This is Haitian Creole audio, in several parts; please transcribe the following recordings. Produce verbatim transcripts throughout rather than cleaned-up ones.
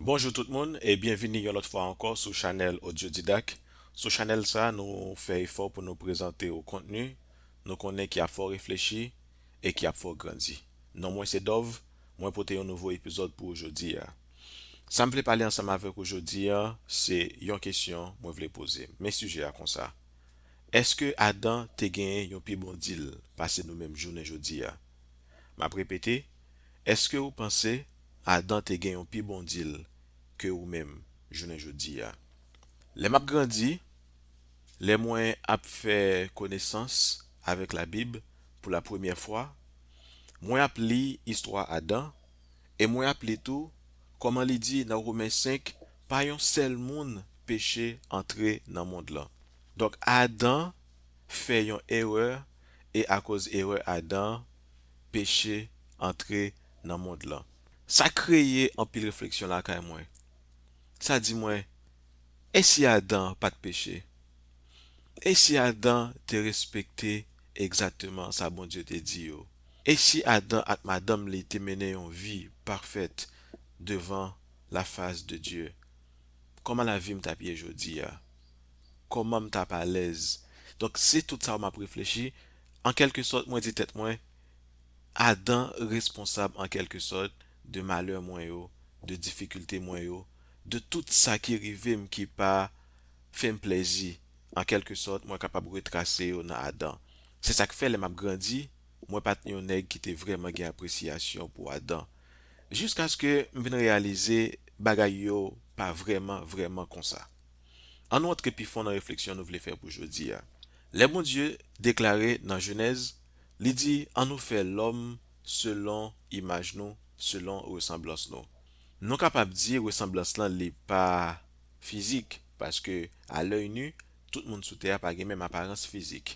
Bonjou tout moun e byenvini yon lòt fwa ankò sou chanèl Audiodidac. Sou chanèl sa, nou fè efò pou nou prezante w kontni nou konnen ki ap fè w reflechi e ki ap fè w grandi. Non mwen se Dove, mwen pote yon nouvo epizòd pou w jodi a. Sa m vle pale ansanm avèk ou jodi a, se yon kesyon mwen vle poze. Men sijè a konsa. Èske Adan te genyen yon pi bon dil pase nou menm jounen jodi a? M ap repete, èske ou panse Adan te gen yon pi bon dil ke ou menm jounen jodi a? Lè m ap grandi, lè mwen ap fè konesans avèk Labib pou la premyè fwa, mwen ap li istwa Adan e mwen ap li tou kòman li di nan Women senk, pa yon sèl moun peche antre nan mond lan. Donk, Adan fè yon erè e akoz erè Adan, peche antre nan mond lan. Sa kreye anpil refleksyon lakay mwen. Sa di mwen, e si Adan pa t peche? E si Adan te respekte egzakteman sa Bondye te di yo? E si Adan ak madanm li te mennen yon vi pafèt devan lafas de Dye? Kòman lavi m t ap ye jodi a? Kòman m t ap alèz? Donk, se tout sa m ap reflechi. An kèlke sòt, mwen di tèt mwen, Adan responsab an kèlke sòt de malè mwen yo, de difikilte mwen yo, de tout sa ki rive m ki pa fè m plezi. An kèlke sòt, mwen kapab retrase yo nan Adan. Se sa k fè lè m ap grandi, mwen pa t yon nèg ki te vrèman gen apresyasyon pou Adan. Jiskaske m vin reyalize bagay yo pa vrèman, vrèman konsa. Ann nou antre pi fon nan refleksyon nou vle fè pou jodi a. Lè Bondye deklare nan Jenèz, li di, ann nou fè lòm selon imaj nou, selon resanblans nou. Nou kapab di resanblans lan li pa fizik, paske a lèy ni, tout moun sou tè a pa gen menm aparans fizik.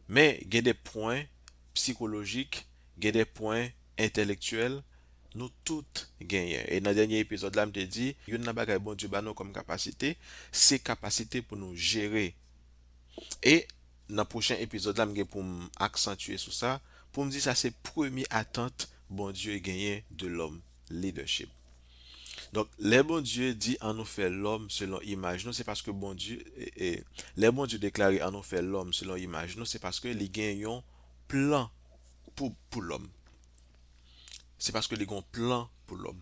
Men gen de pwen psikolojik, gen de pwen entèlektyèl, nou tout genyen. E nan dènye epizòd la, m te di, youn nan bagay Bondye ba nou kòm kapasite, se kapasite pou nou jere. E nan pwochen epizòd la, m gen pou m aksantye sou sa, pou m di sa se premye atant Bondye genyen de lòm, leadership. Donk, lè Bondye di ann nou fè lòm selon imaj nou, se paske Bondye, e, e, lè Bondye deklare ann nou fè lòm selon imaj nou, se paske li gen yon plan pou, pou lòm. Se paske li gen yon plan pou lòm.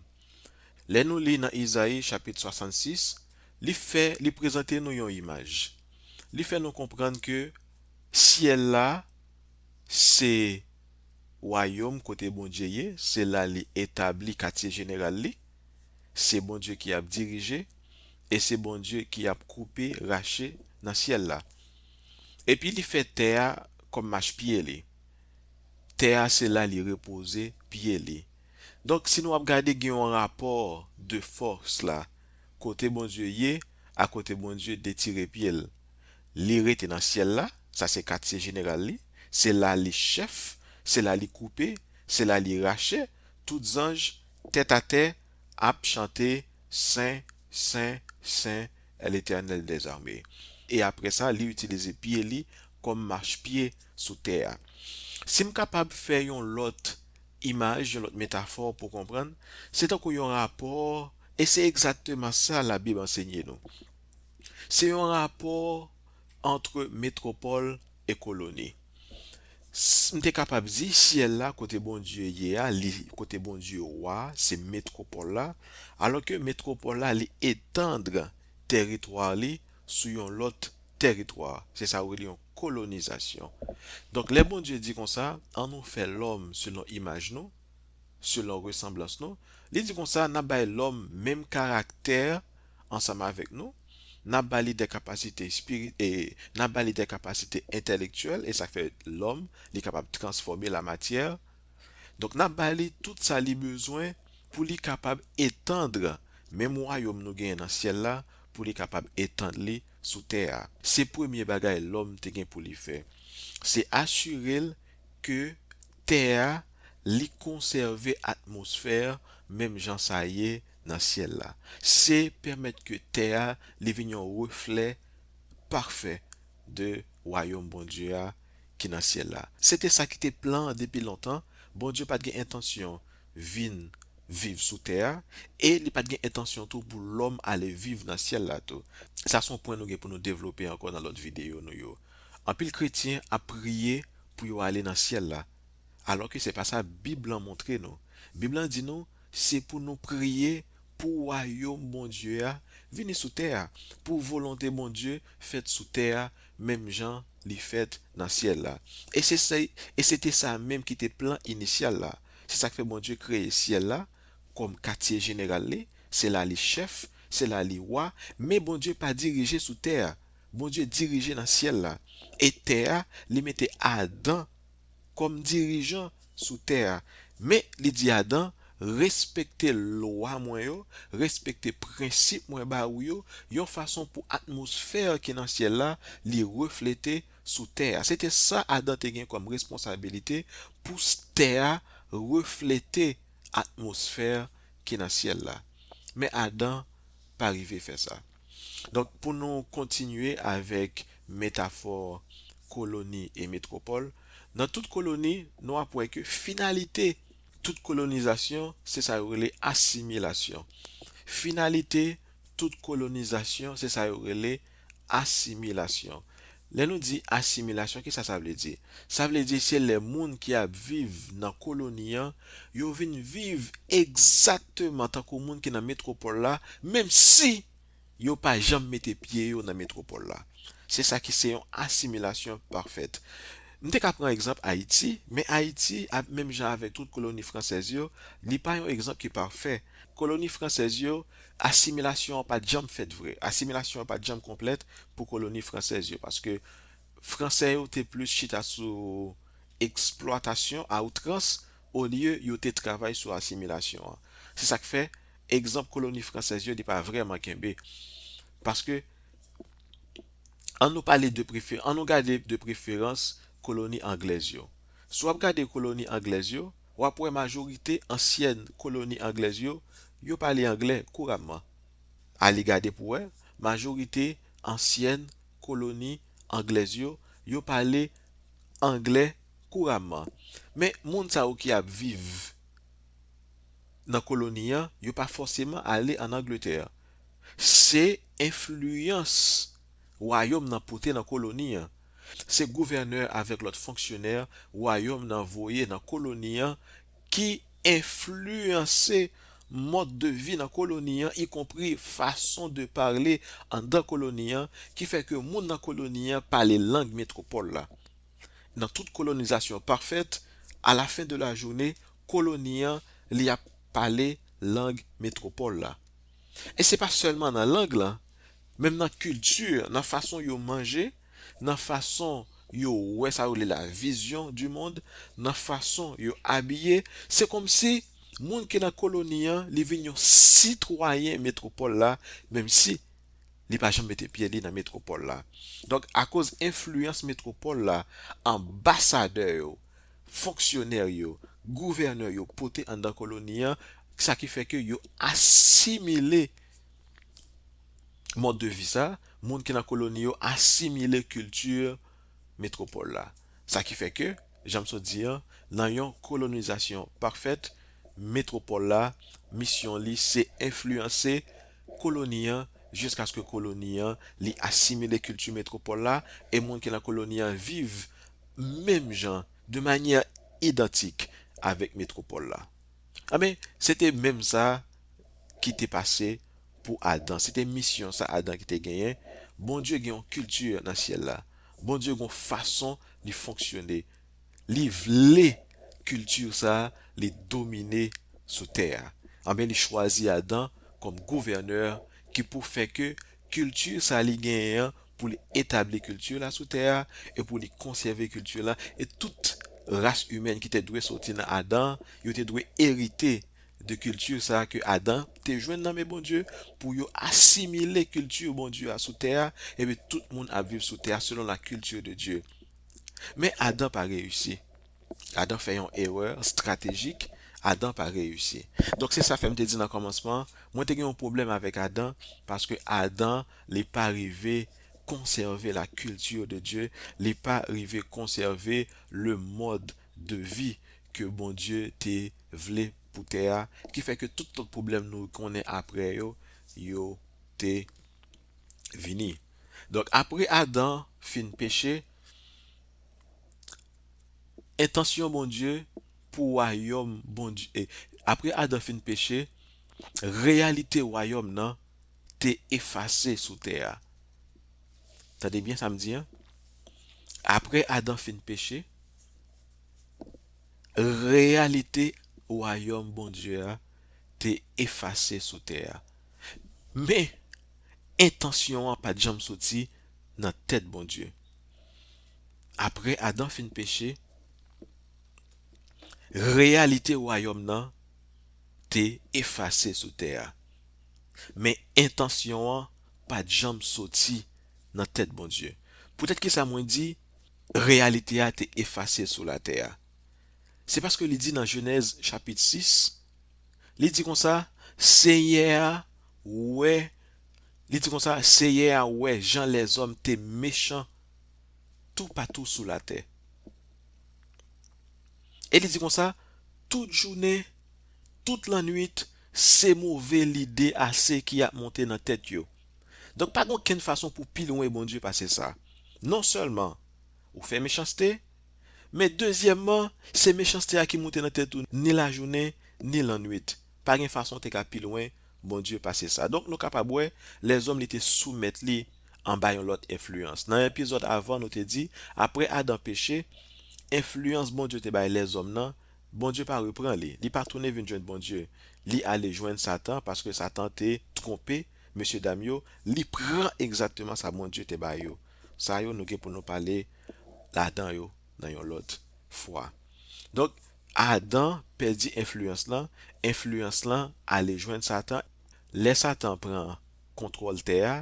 Lè nou li nan Izayi chapit swasannsis, li fè, li prezante nou yon imaj. Li fè nou konprann ke syèl la, se wayòm kote Bondye ye, se la li etabli katye jeneral li, se Bondye ki ap dirije, e se Bondye ki ap koupe, rache nan syèl la. Epi li fè tè a kòm machpye li. Tè a se la li repoze pye li. Donk, si nou ap gade, gen yon rapò de fòs la, kote Bondye ye, a kote Bondye detire pye l. Li rete nan syèl la, sa se katye jeneral li, se la li chèf, se la li koupe, se la li rache, tout zanj, tèt atè, ap chante, Sen, Sen, Sen, Letènèl dèzame. E apre sa, li itilize pye li kòm machpye sou tè a. Si m kapab fè yon lòt imaj, yon lòt metafò pou konprann, se tankou yon rapò, e se egzakteman sa Labib ansenye nou. Se yon rapò ant metwopòl e koloni. S-, m te kapab di, syèl la, kote Bondye ye a, li, kote Bondye wa, se metwopòl la, alòske metwopòl la, li etand tèritwa li sou yon lòt tèritwa. Se sa yo rele yon kolonizasyon. Donk, lè Bondye di konsa, ann nou fè lòm selon imaj nou, selon resanblans nou, li di konsa, n ap bay lòm menm karaktè ansanm avèk nou, n ap ba li de kapasite espiri-, e, n ap ba li de kapasite entèlektyèl, e sa k fè lòm, li kapab transfòme lamatyè. Donk, n ap ba li tout sa li bezwen pou li kapab etand menm wayòm nou genyen nan syèl la, pou li kapab etand li sou tè a. Se premye bagay lòm te gen pou li fè. Se asire l ke tè a, li konsève atmosfè menm jan sa ye nan syèl la. Se pèmèt ke tè a, li vin yon reflè pafè de wayòm Bondye a ki nan syèl la. Se te sa ki te plan an depi lontan. Bondye pa t gen entansyon vin viv sou tè a, e li pa t gen entansyon tou pou lòm ale viv nan syèl la tou. Sa se yon pwen nou gen pou nou devlope ankò nan lòt videyo nou yo. Anpil kretyen ap priye pou yo ale nan syèl la, alòske se pa sa Bib lan montre nou. Bib lan di nou, se pou nou priye pou wayòm Bondye a vini sou tè a, pou volonte Bondye fèt sou tè a, menm jan li fèt nan syèl la. E se sa, e se te sa menm ki te plan inisyal la. Se sa k fè Bondye kreye syèl la kòm katye jeneral li, se la li chèf, se la li wa, men Bondye pa dirije sou tè a. Bondye dirije nan syèl la. E tè a, li mete Adan kòm dirijan sou tè a. Men, li di Adan, respekte lwa mwen yo, respekte prensip mwen ba ou yo, yon fason pou atmosfè ki nan syèl la, li reflete sou tè a. Se te sa Adan te gen kòm responsabilite pou s-, tè a reflete atmosfè ki nan syèl la. Men Adan pa rive fè sa. Donk, pou nou kontinye avèk metafò koloni e metwopòl, nan tout koloni, nou ap wè ke finalite tout kolonizasyon, se sa yo rele asimilasyon. Finalite tout kolonizasyon, se sa yo rele asimilasyon. Lè nou di asimilasyon, kisa sa vle di? Sa vle di se lè moun ki ap viv nan koloni an, yo vin viv egzakteman tankou moun ki nan metwopòl la, menm si yo pa janm mete pye yo nan metwopòl la. Se sa ki se yon asimilasyon pafèt. M te ka pran egzanp Ayiti, men Ayiti, a, menm jan avèk tout koloni fransèz yo, li pa yon egzanp ki pafè. Koloni fransèz yo, asimilasyon an pa t janm fèt vre. Asimilasyon an pa t janm konplèt pou koloni fransèz yo, paske Fransè yo te plis chita sou eksplwatasyon a outrans olye yo te travay sou asimilasyon an. Se sa k fè, egzanp koloni fransèz yo, li pa vrèman kenbe. Paske, ann nou pale de prefe-, ann nou gade de preferans koloni anglèz yo. Si w ap gade koloni anglèz yo, w ap wè majorite ansyèn koloni anglèz yo, yo pale anglè kouramman. Ale gade pou wè, majorite ansyèn koloni anglèz yo, yo pale anglè kouramman. Men moun sa yo ki ap viv nan koloni an, yo pa fòseman ale ann Angletè. Se enfliyans wayòm nan pote nan koloni an. Se gouvènè avèk lòt fonksyonè wayòm nan voye nan koloni an ki enfliyanse mòd de vi nan koloni an, ikonpri fason de pale anndan koloni an, ki fè ke moun nan koloni an pale lang metwopòl la. Nan tout kolonizasyon pafèt, a la fen de la jounen, koloni an, li ap pale lang metwopòl la. E se pa sèlman nan lang lan, menm nan kilti, nan fason yo manje, nan fason yo wè sa yo rele la vision du monde, nan fason yo abiye, se kòmsi moun ki nan koloni an, li vin yon sitwayen metwopòl la, menm si li pa janm mete pye li nan metwopòl la. Donk, akoz enfliyans metwopòl la, anbasadè yo, fonksyonè yo, gouvènè yo pote anndan koloni an, sa ki fè ke yo asimile mòd de vi sa, moun ki nan koloni yo asimile kilti metwopòl la. Sa ki fè ke, jan m sot di an, nan yon kolonizasyon pafèt, metwopòl la, misyon li se enfliyanse koloni an, jiskaske koloni an, li asimile kilti metwopòl la, e moun ki nan koloni an viv menm jan, de manyè idantik avèk metwopòl la. Anben, se te menm sa ki te pase pou Adan. Se te misyon sa Adan ki te genyen. Bondye gen yon kilti nan syèl la. Bondye gen yon fason li fonksyone. Li vle kilti sa li domine sou tè a. Anben, li chwazi Adan kòm gouvènè ki pou fè ke kilti sa li genyen an pou li etabli kilti la sou tè a e pou li konsève kilti la e tout ras imèn ki te dwe soti nan Adan, yo te dwe erite de kilti sa ke Adan te jwenn nan men Bondye pou yo asimile kilti Bondye a sou tè a, epi tout moun ap viv sou tè a selon la kilti de Dye. Men Adan pa reyisi. Adan fè yon erè estratejik, Adan pa reyisi. Donk se sa fè m te di nan kòmansman, mwen te gen yon pwoblèm avèk Adan, paske Adan, li pa rive konsève la kilti de Dye, li pa rive konsève le mòd de vi ke Bondye te vle pou tè a, ki fè ke tout lòt pwoblèm nou konnen apre yo, yo te vini. Donk, apre Adan fin peche, entansyon Bondye pou wayòm Bondye, e, apre Adan fin peche, reyalite wayòm nan te efase sou tè a. Tande byen sa m di an. Apre Adan fin peche, reyalite wayòm Bondye a te efase sou tè a. Men, entansyon an pa t janm soti nan tèt Bondye. Apre Adan fin peche, reyalite wayòm nan te efase sou tè a. Men entansyon an pa t janm soti nan tèt Bondye. Poutèt ki sa mwen di, reyalite a te efase sou latè a? Se paske li di nan Jenèz chapit sis, li di konsa, Senyè a wè, li di konsa, Senyè a wè jan lèzòm te mechan toupatou sou latè. E li di konsa, tout jounen, tout lannwit, se move lide ase ki ap monte nan tèt yo. Donk, pa gen okenn fason pou pi lwen Bondye pase sa. Non sèlman ou fè mechanste, men dezyèmman, se mechanste a ki monte nan tèt ou ni lajounen, ni lannwit. Pa gen fason w te ka pi lwen Bondye pase sa. Donk, nou kapab wè, lèzòm li te soumèt li anba yon lòt enfliyans. Nan epizòd avan, nou te di, apre Adan peche, enfliyans Bondye te bay lèzòm nan, Bondye pa repran li. Li pa tounen vin jwenn Bondye. Li ale jwenn Satan, paske Satan te twonpe mesyedam yo. Li pran egzakteman sa Bondye te ba yo. Sa yo, nou gen pou nou pale ladan yo nan yon lòt fwa. Donk, Adan pèdi enfliyans lan, enfliyans lan ale jwenn Satan. Lè Satan pran kontwòl tè a,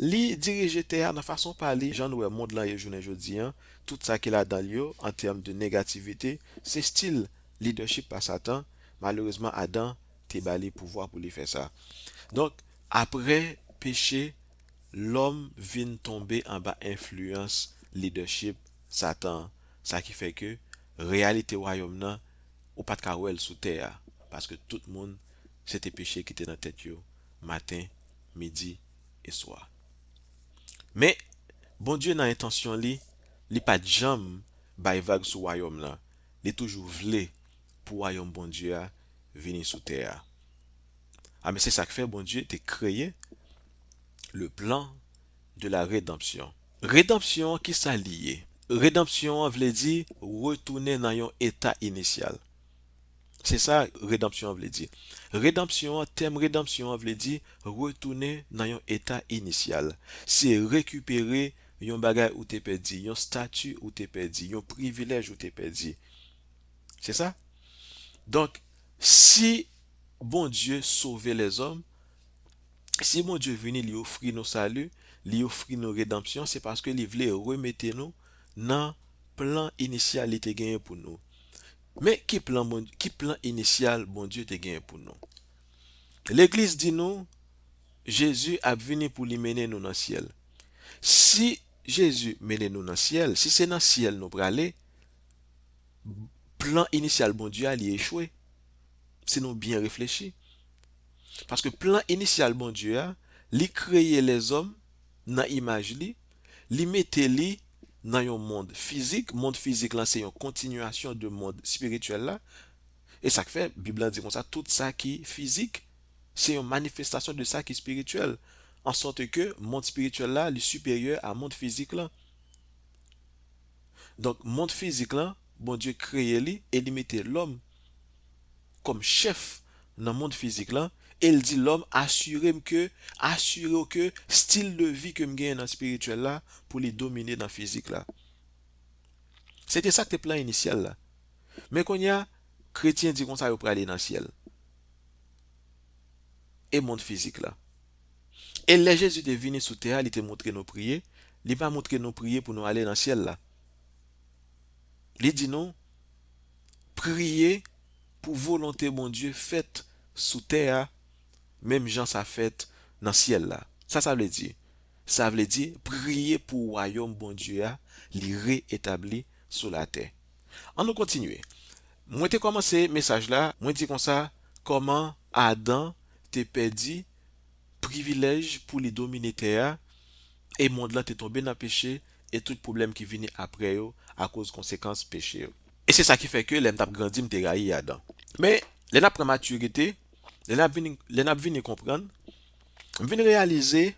li dirije tè a nan fason pa li, jan nou wè mond lan ye jounen jodi an, tout sa ki ladan l yo, an tèm de negativite, se stil lidèchip pa Satan. Malerezman, Adan te ba li pouvwa pou li fè sa. Donk, apre peche, lòm vin tonbe anba enfliyans lidèchip Satan an. Sa ki fè ke reyalite wayòm nan, ou pa t ka wè l sou tè a, paske tout moun, se te peche ki te nan tèt yo, maten, midi e swa. Men, Bondye nan entansyon li, li pa t janm bay vag sou wayòm nan. Li toujou vle pou wayòm Bondye a vini sou tè a. A, men se sa k fè Bondye te kreye le plan de la rédemption. Redanpsyon an, ki sa li ye? Redanpsyon an vle di retounen nan yon eta inisyal. Se sa redanpsyon an vle di. Redanpsyon an, tèm redanpsyon an vle di retounen nan yon eta inisyal. Se rekipere yon bagay ou te pèdi, yon estati ou te pèdi, yon privilèj ou te pèdi. Se sa? Donk, si Bondye sove lèzòm, si Bondye vini, li ofri nou sali, li ofri nou redanpsyon, se paske li vle remete nou nan plan inisyal li te genyen pou nou. Men ki plan Bondye, ki plan inisyal Bondye te genyen pou nou? Legliz di nou, Jezi ap vini pou li mennen nou nan syèl. Si Jezi mennen nou nan syèl, si se nan syèl nou prale, plan inisyal Bondye a, li echwe. Si nou byen reflechi. Paske plan inisyal Bondye a, li kreye lèzòm nan imaj li, li mete li nan yon mond fizik. Mond fizik lan se yon kontinyasyon de mond espirityèl la. E sa k fè, Bib lan di konsa, tout sa ki fizik, se yon manifestasyon de sa ki espirityèl. An sòt ke mond espirityèl la, li siperyè a mond fizik lan. Donk, mond fizik lan, Bondye kreye li e li mete lòm kòm chèf nan mond fizik lan, e l di lòm, asire m ke, asire w ke stil de vi ke m genyen nan espirityèl la, pou li domine nan fizik la. Se te sa k te plan inisyal la. Men kounye a, kretyen di konsa yo prale nan syèl. E mond fizik la. E lè Jezi te vini sou tè a, li te montre nou priye, li pa montre nou priye pou nou ale nan syèl la. Li di nou, priye pou volonte Bondye fèt sou tè a, menm jan sa fèt nan syèl la. Sa sa vle di? Sa vle di, priye pou wayòm Bondye a, li reetabli sou latè. An nou kontinye. Mwen te kòmanse mesaj la, mwen di konsa, kòman Adan te pèdi privilèj pou li domine tè a, e mond lan te tonbe nan peche, e tout pwoblèm ki vini apre yo akoz konsekans peche yo. E se sa ki fè ke lè m t ap grandi, m te rayi Adan. Men, lè n ap pran matirite, lè n ap vini, lè n ap vini konprann, m vin reyalize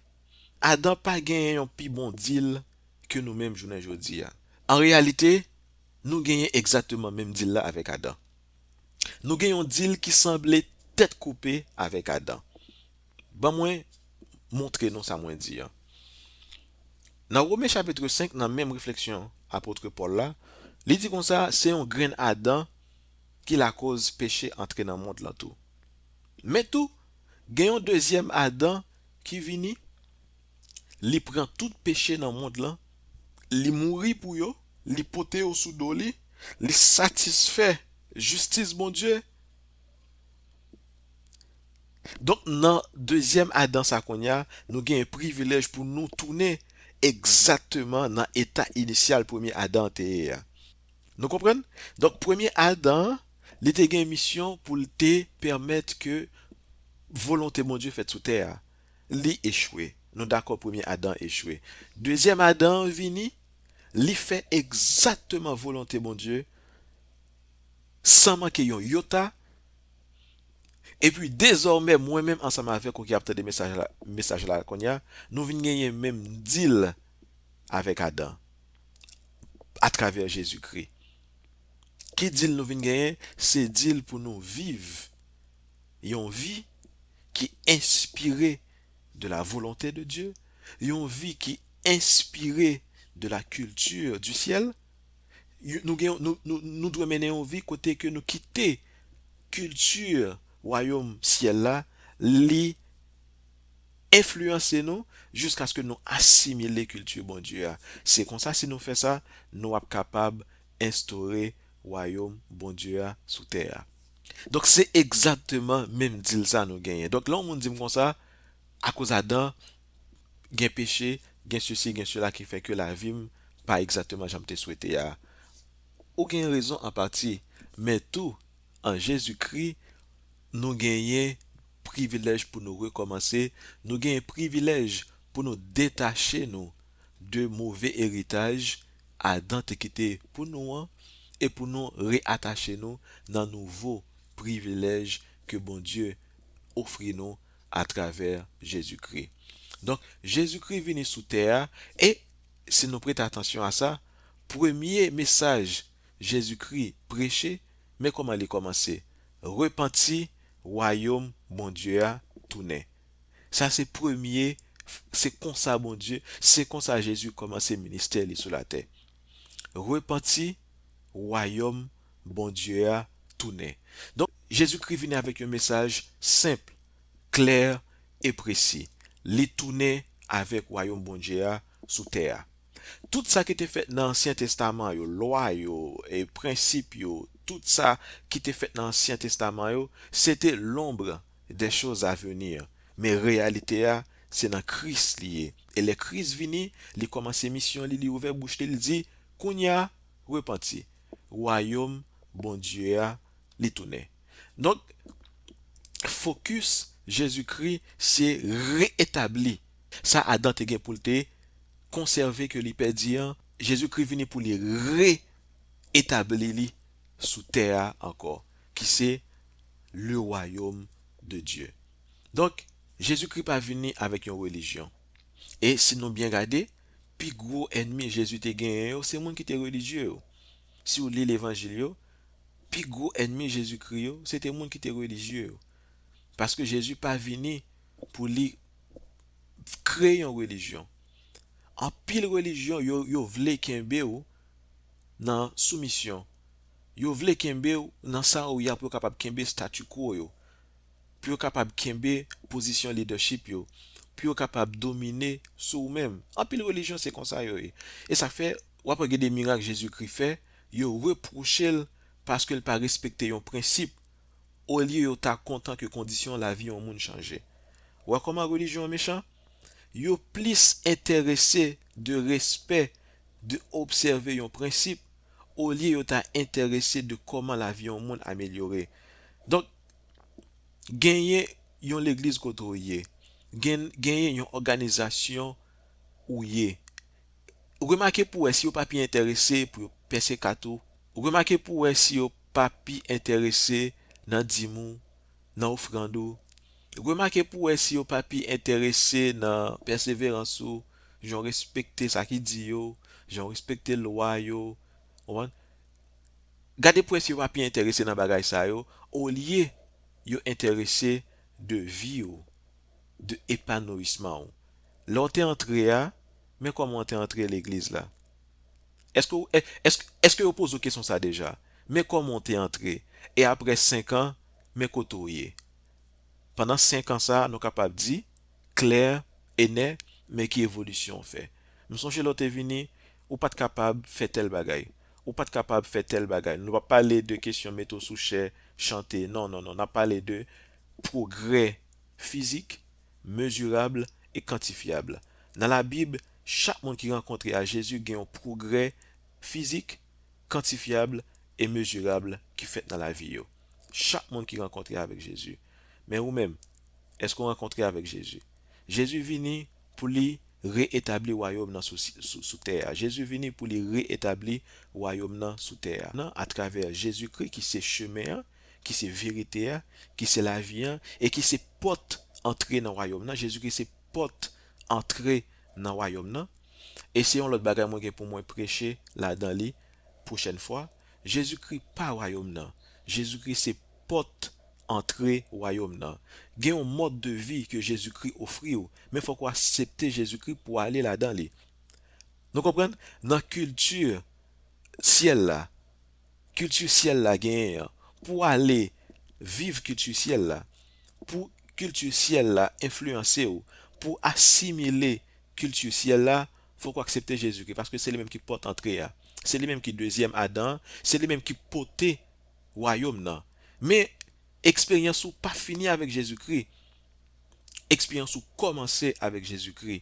Adan pa genyen yon pi bon dil ke nou menm jounen jodi a. An reyalite, nou genyen egzakteman menm dil la avèk Adan. Nou gen yon dil ki sanble tèt koupe avèk Adan. Ban mwen montre nou sa mwen di an. Nan Women chapit senk, nan menm refleksyon apot Pòl la, li di konsa, se yon grenn Adan ki lakoz peche antre nan mond lan tou. Men tou, gen yon dezyèm Adan ki vini, li pran tout peche nan mond lan, li mouri pou yo, li pote yo sou do li, li satisfè jistis Bondye. Donk, nan dezyèm Adan sa kounye a, nou gen privilèj pou nou tounen egzakteman nan eta inisyal premye Adan an te ye a. Nou konprann? Donk, premye Adan an, li te gen misyon pou l te pèmèt ke volonte Bondye fèt sou tè a. Li echwe. Nou dakò, premye Adan echwe. Dezyèm Adan an vini, li fè egzakteman volonte Bondye, san manke yon yota. Epi, dezòmè, mwen menm ansanm avèk ou ki ap tande mesaj la, mesaj la kounye a, nou vin genyen menm dil avèk Adan atravè Jezikri. Ki dil nou vin genyen? Se dil pou nou viv yon vi ki enspire de la volonte de Dieu, yon vi ki enspire de la culture du ciel. Y-, nou gen, nou, nou, nou dwe mennen yon vi kote ke nou kite kilti wayòm syèl la, li enfliyanse nou jiskaske nou asimile kilti Bondye a. Se konsa, si nou fè sa, nou ap kapab enstore wayòm Bondye a sou tè a. Donk, se egzakteman menm dil sa nou genyen. Donk, lè yon moun di m konsa, akoz Adan, gen peche, gen sesi, gen sela ki fè ke lavi m pa egzakteman jan m te swete a. Ou gen rezon an pati, men tou, an Jezikri, nou genyen privilèj pou nou rekòmanse, nou genyen privilèj pou nou detache nou de move eritaj Adan te kite pou nou an, e pou nou reatache nou nan nouvo privilèj ke Bondye ofri nou atravè Jezikri. Donk, Jezikri vini sou tè a, e si nou prete atansyon a sa, premye mesaj Jezikri preche, men kòman li kòmanse: Repanti, wayòm Bondye a tounen. Sa se premye, se konsa Bondye, se konsa Jezi kòmanse ministè li sou latè. Repanti, wayòm Bondye a tounen. Donk, Jezikri vini avèk yon mesaj senp, klè e presi. Li tounen avèk wayòm Bondye a sou tè a. Tout sa ki te fèt nan Ansyen Testaman yo, lwa yo, e prensip yo, tout sa ki te fèt nan Ansyen Testaman yo, se te l'ombre des choses à venir. Men reyalite a, se nan Kris li ye. E lè Kris vini, li kòmanse misyon li, li ouvè bouch li, li di, kounye a, repanti. Wayòm Bondye a, li tounen. Donk, fokis Jezikri se reetabli sa Adan te gen pou l te konsève ke li pèdi an. Jezikri vini pou li reetabli li sou tè a ankò, ki se le royaume de Dieu. Donk, Jezikri pa vini avèk yon relijyon. E si nou byen gade, pi gwo ènmi Jezi te genyen yo, se moun ki te relijye yo. Si w li levanjil yo, pi gwo ènmi Jezikri yo, se te moun ki te relijye yo. Paske Jezi pa vini pou li kreye yon relijyon. Anpil relijyon, yo, yo vle kenbe w nan soumisyon. Yo vle kenbe w nan sa ou ye a pou yo kapab kenbe statu quo yo, pou yo kapab kenbe pozisyon leadership yo, pou yo kapab domine sou ou menm. Anpil relijyon se konsa yo ye. E sa fè, w ap wè gen de mirak Jezikri fè, yo repwoche l paske l pa respekte yon prensip, olye yo ta kontan ke kondisyon lavi yon moun chanje. Ou wè kòman relijyon an mechan? Yo plis enterese de respè, de obsève yon prensip, olye yo ta enterese de kòman lavi yon moun amelyore. Donk, Genyen yon legliz kote w ye. Gen, genyen yon òganizasyon ou ye. Remake pou w wè si yo pa pi enterese pou yo pèse kat ou. Remake pou w wè si yo pa pi enterese nan dim ou, nan ofrann ou. Remake pou w wè si yo pa pi enterese nan pèseverans ou, jan w respekte sa ki di yo, jan w respekte lwa yo. Ou konprann? Gade pou w wè si yo pa pi enterese nan bagay sa yo, olye yo enterese de vi w, de epanouyisman w. Lè w te antre a, men kòman w te antre legliz la. Èske, w- è- èske, èske yo poze w kesyon sa deja? Men kòman w te antre? E apre senk an, men kote w ye? Pandan senk an sa, nou kapab di, klè e nè, men ki evolisyon w fè. M sonje lè w te vini, ou pa t kapab fè tèl bagay. Ou pa t kapab fè tèl bagay. Nou p ap pale de kesyon mete w sou chè, chante. Non, non, non. N ap pale de pwogrè fizik, mezirab e kantifyab. Nan Labib, chak moun ki rankontre a Jezi gen yon pwogrè fizik, kantifyab e mezirab ki fèt nan lavi yo. Chak moun ki rankontre avèk Jezi. Men ou menm, èske w rankontre avèk Jezi? Jezi vini pou li reetabli wayòm nan sou, sou, sou tè a. Jezi vini pou li reetabli wayòm nan sou tè a. Nan, atravè Jezikri ki se chemen an, ki se verite a, ki se lavi an, e ki se pòt antre nan wayòm nan. Jezikri se pòt antre nan wayòm nan. E se yon lòt bagay mwen gen pou mwen preche ladan li pwochèn fwa. Jezikri pa wayòm nan. Jezikri se pòt antre wayòm nan. Gen yon mòd de vi ke Jezikri ofri w, men fòk w aksepte Jezikri pou w ale ladan li. Nou konprann? Nan kilti syèl la, kilti syèl la genyen an, pou w ale viv kilti syèl la, pou kilti syèl la enfliyanse w, pou asimile kilti syèl la, fòk w aksepte Jezikri, paske se li menm ki pòt antre a. Se li menm ki dezyèm Adan an, se li menm ki pote wayòm nan. Men, eksperyans ou pa fini avèk Jezikri. Eksperyans ou kòmanse avèk Jezikri.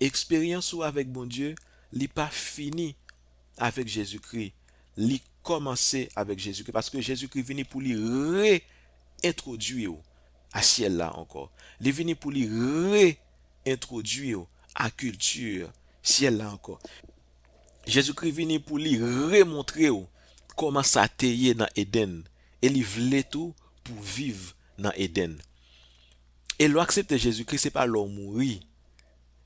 Eksperyans ou avèk Bondye, li pa fini avèk Jezikri. Li kòmanse avèk Jezikri, paske Jezikri vini pou li re-entwodui w a syèl la ankò. Li vini pou li re-entwodui w a kilti syèl la ankò. Jezikri vini pou li remontre w kòman sa te ye nan Edenn, e li vle tou pou w viv nan Edenn. E lè w aksepte Jezikri, se pa lè w mouri,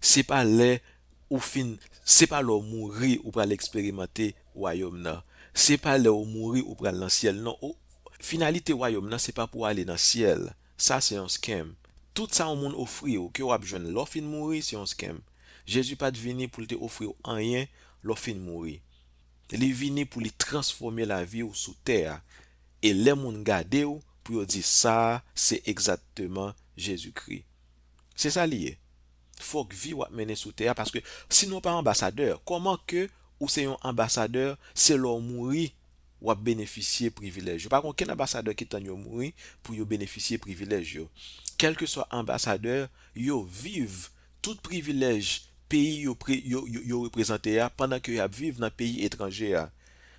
se pa lè ou fin, se pa lè w mouri ou pral eksperimante wayòm nan. Se pa lè w mouri ou pral nan syèl, non. Ou, finalite wayòm nan, se pa pou w ale nan syèl. Sa se yon scam. Tout sa yon moun ofri w, ke w ap jwenn lè w fin mouri, se yon scam. Jezi pa t vini pou l te ofri w anyen lè w fin mouri. Li vini pou li transfòme lavi w sou tè a. E lè moun gade w, pou yo di sa a, se egzakteman Jezikri. Se sa li ye. Fòk vi w ap mennen sou tè a, paske sinon w pa anbasadè. Kòman ke ou se yon anbasadè, se lè w mouri, w ap benefisye privilèj yo? Pa gen okenn anbasadè ki tann yo mouri pou yo benefisye privilèj yo. Kèlkeswa anbasadè, yo viv tout privilèj peyi yo, pre, yo, yo, yo reprezante a pandan ke y ap viv nan peyi etranje a.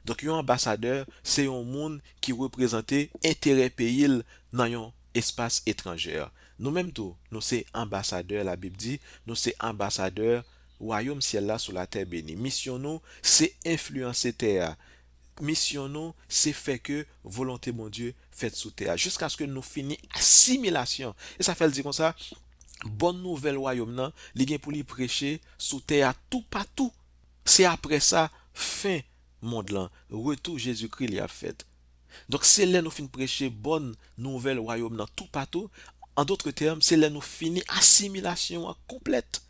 Donk, yon anbasadè, se yon moun ki reprezante enterè peyi l nan yon espas etranjè. Nou menm tou, nou se anbasadè, Labib di, nou se anbasadè wayòm syèl la sou latè beni. Misyon nou, se enfliyanse tè a. Misyon nou, se fè ke volonte Bondye fèt sou tè a, jiskaske nou fini asimilasyon. E sa fè l di konsa, bòn nouvèl wayòm nan, li gen pou li preche sou tè a toupatou. Se apre sa, fen mond lan, retou Jezikri li ap fèt. Donk, se lè nou fin preche bòn nouvèl wayòm nan toupatou, an dòt tèm, se lè nou fini asimilasyon an konplèt.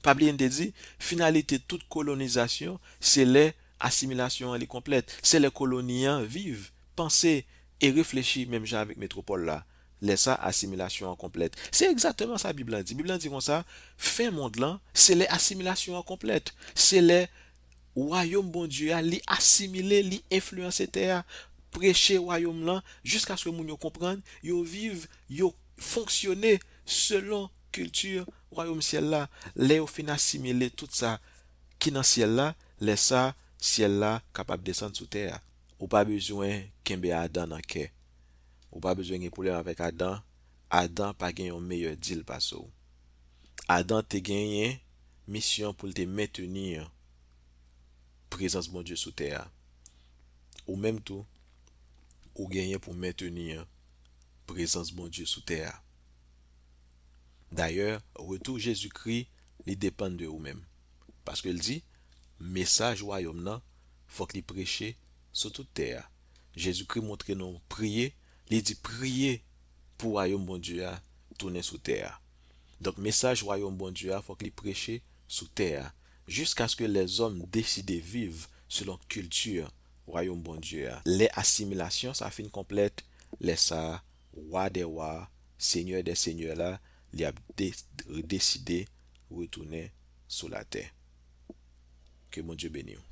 Pa bliye n te di, finalite tout kolonizasyon, se lè asimilasyon an li konplèt. Se lè koloni an viv, panse e reflechi menm jan avèk metwopòl la. Lè sa, asimilasyon an konplèt. Se egzakteman sa Bib lan di. Bib lan di konsa, fen mond lan, se lè asimilasyon an konplèt. Se lè wayòm Bondye a, li asimile, li enfliyanse tè a, preche wayòm lan, jiskaske moun yo konprann, yo viv, yo fonksyone selon kilti wayòm syèl la. Lè yo fin asimile tout sa ki nan syèl la, lè sa, syèl la kapab desann sou tè a. Ou pa bezwen kenbe Adan nan kè. Ou pa bezwen gen pwoblèm avèk Adan. Adan pa gen yon meyè dil pase w. Adan te genyen misyon pou l te mentni prezans Bondye sou tè a. Ou menm tou, ou genyen pou mentni prezans Bondye sou tè a. Dayè, retou Jezikri, li depann de ou menm. Paske l di, mesaj wayòm nan, fòk li preche sou tout tè a. Jezikri montre nou priye, li di priye pou wayòm Bondye a tounen sou tè a. Donk, mesaj wayòm Bondye a, fòk li preche sou tè a, jiskaske lèzòm deside viv selon kilti wayòm Bondye a. Lè asimilasyon sa fin konplèt, lè sa a, Wa dè wa, Senyè dè senyè la, li ap de-, deside retounen sou latè. Ke Bondye beni w.